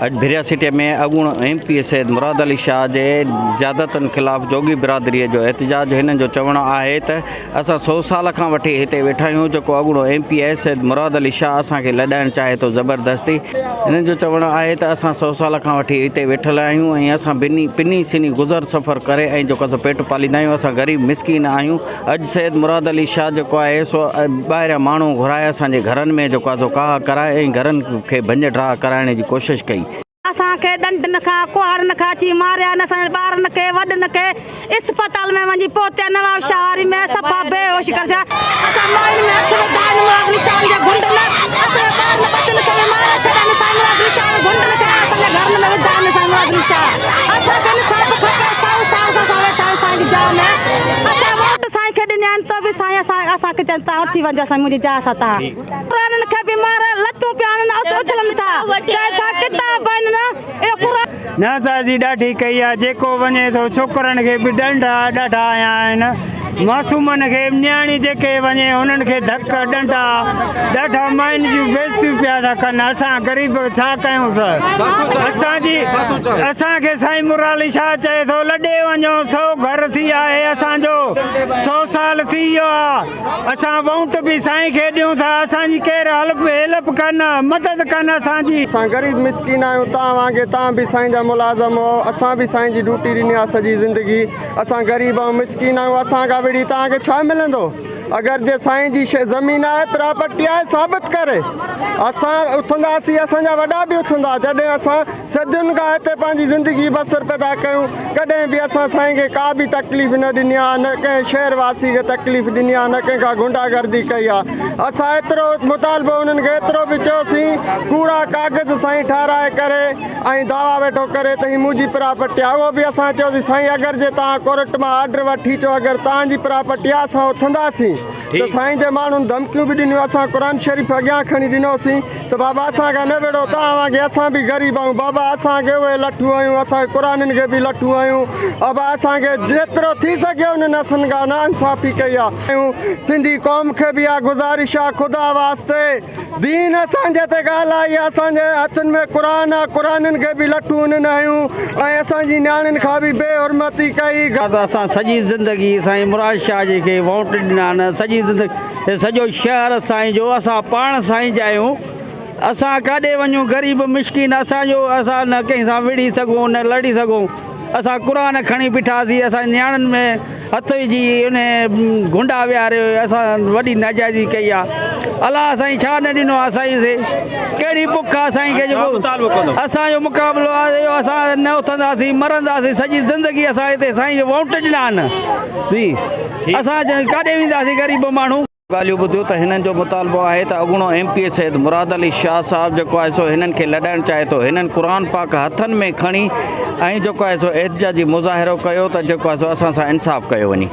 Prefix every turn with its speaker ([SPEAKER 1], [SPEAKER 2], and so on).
[SPEAKER 1] اڄ ڀريا سٽيء ۾ اڳوڻو M P A Syed Murad Ali Shah جي زيادتين خلاف جوڳي برادريء جو احتجاج، هنن جو چوڻ آهي ته اسان سئو سال کان وٺي هتي ويٺا آهيون، جيڪو اڳوڻو M P A Syed Murad Ali Shah اسان کي لڏائڻ چاهي ٿو زبردستي، هنن جو چوڻ آهي ته اسان سئو سال کان وٺي هتي ويٺل آهيون ۽ اسان بني پني سني گذر سفر ڪري ۽ جيڪو سو پيٽ پاليندا آهيون، اسان غريب مسڪين آهيون، اڄ سيد مراد علي شاهه جيڪو آهي سو ٻاهريان ماڻهو گهرائي اسان جي گهرن ۾ جيڪو آهي سو ڪاهه ڪرائي ۽ گهرن کي ڀڃ ڊاهه ڪرائڻ جي ڪوشش ڪئي.
[SPEAKER 2] اسان کي ڏنڊن کان ڪهاڙن کان اچي ماريا آهن اسان جي ٻارن کي وڏن کي اسپتال ۾ وڃي پهتيا نوابشاهه واري ۾ صفا بيهوش ڪري ڇڏيا اسان ماين ۾ هٿ وڌا آهن مراد علي شاهه جي گهنڊن اسان جي ٻارن ٻچن کي به ماري ڇڏيا آهن سائين مراد علي شاهه گهنڊن کي اسان جي گهرن ۾ وڌا آهن سائين مراد علي شاهه اسان کي انصاف کپي سائو سال سان اسان ويٺا آهيون سائين جي جاء ۾ اسان ووٽ سائين کي ڏني آهن تو به سائين اسان اسان کي چون تان اٿي وڃو اسان منهنجي جاء سان تان قرآنن کي به مار لتون پيا آڻن اس اڇلن ٿا چون ٿا ڪتاب آهن نه اهو قرآن
[SPEAKER 3] ناسازي ڏاڍي ڪئي آ جيڪو وڃي ٿو ڇوڪرن کي به ڏنڊا ڏاڍا آيا آهن معصومن کي نياڻي جيڪي وڃي انهن کي ڌڪ ڏنڊا ڏاڍا ماين جون بيعزتيون پيا ٿا ڪن اسان غريب ڇا ڪيون سر اسان جي اسان کي سائين مرالي شاهه چئي ٿو لڏي وڃو سو گهر ٿي آهي اسان جو سو سال ٿي ويو آ اسان وونٽ به سائين کي ڏيون ٿا اسان جي ڪير هلپ هيلپ ڪن مدد ڪن اسان جي.
[SPEAKER 4] اسان غريب مسڪين آهيون توهان وانگي توهان به سائين جا ملازم هو اسان به سائين جي ڊيوٽي ڏني آهي سڄي زندگي اسان غريب ۽ مسڪين آهيون اسان کان وڙهي توهان کي ڇا ملندو اگر جي سائين جي زمين آهي پراپرٽي آهي ثابت ڪري اسان اٿنداسين اسان جا وڏا به اٿندا جڏهن اسان صدين کان هتي پنهنجي زندگي بسر پيا ٿا ڪيون، ڪڏهن به اسان سائين کي ڪا به تڪليف نه ڏني آهي، نه ڪنهن شهر واسي کي تڪليف ڏني آهي، نه ڪنهن کان غنڊا گردي ڪئي آهي. اسان ايترو مطالبو انهن کي ايترو به چيوسين، ڪوڙا ڪاغذ سائين ٺهرائي ڪري ۽ دعويٰ ويٺو ڪري ته هي منهنجي پراپرٽي آهي، اهو به اسان چيوسين سائين اگر جي توهان ڪورٽ مان آرڊر وٺي چئو اگر توهان جي پراپرٽي آهي اسان اٿنداسين ته سائين جي ماڻهن ڌمڪيون به ڏنيون، اسان قرآن شريف اڳيان کڻي ڏنوسين. ته بابا اسان کان نه وڙهو توهان وانگي اسان به غريب آهيون بابا اسان کي اهي لٺون هنيون اسان کي قرآنين کي به لٺون هنيون ابا اسان کي جيترو ٿي سگهيو انهن اسان کان نا انصافي ڪئي آهي سنڌي قوم کي به اها گذارش آهي خدا واسطي دين اسان جي تي ڳالهه آئي آهي اسان جي هٿن ۾ قرآن آهي قرآنين کي به لٺون انهن هنيون ۽ اسان جي نياڻين کان به بي حرمتي ڪئي.
[SPEAKER 3] اسان سڄي زندگي سائين مراد شاهه جي کي ووٽ ڏنا آهن سڄي زندگي هي سڄو شهر سائين جو اسان پاڻ سائين جا آهيون اسان ڪاڏي وڃون غريب مسڪين اسان جو اسان نه ڪنهن سان وڙهي سگهون نه لڙي سگهون اسان قرآن کڻي بيٺاسين اسان نياڻين ۾ هٿ وجهي ان گهنڊا ويهاري اسان وڏي ناجائزي ڪئي آ الله سائين ڇا نه ڏنو آ سائين سي ڪهڙي بک آ سائين کي جيڪو اسان جو مقابلو آ اسان نه اٿنداسين مرنداسين سڄي زندگي اسان هتي سائين کي ووٽ ڏنا آهن جي اسان ڪاڏي وينداسين غريب ماڻهو.
[SPEAKER 1] ڳالهيون ٻڌيون ته هنن جو مطالبو آهي ته اڳوڻو M P A Syed Murad Ali Shah صاحب جيڪو آهي سو هنن کي لڏائڻ چاهي ٿو هنن قرآن پاڪ هٿن ۾ کڻي ۽ جيڪو آهي سو احتجاجي مظاهرو ڪيو ته جيڪو آهي سو اسان سان انصاف ڪيو وڃي.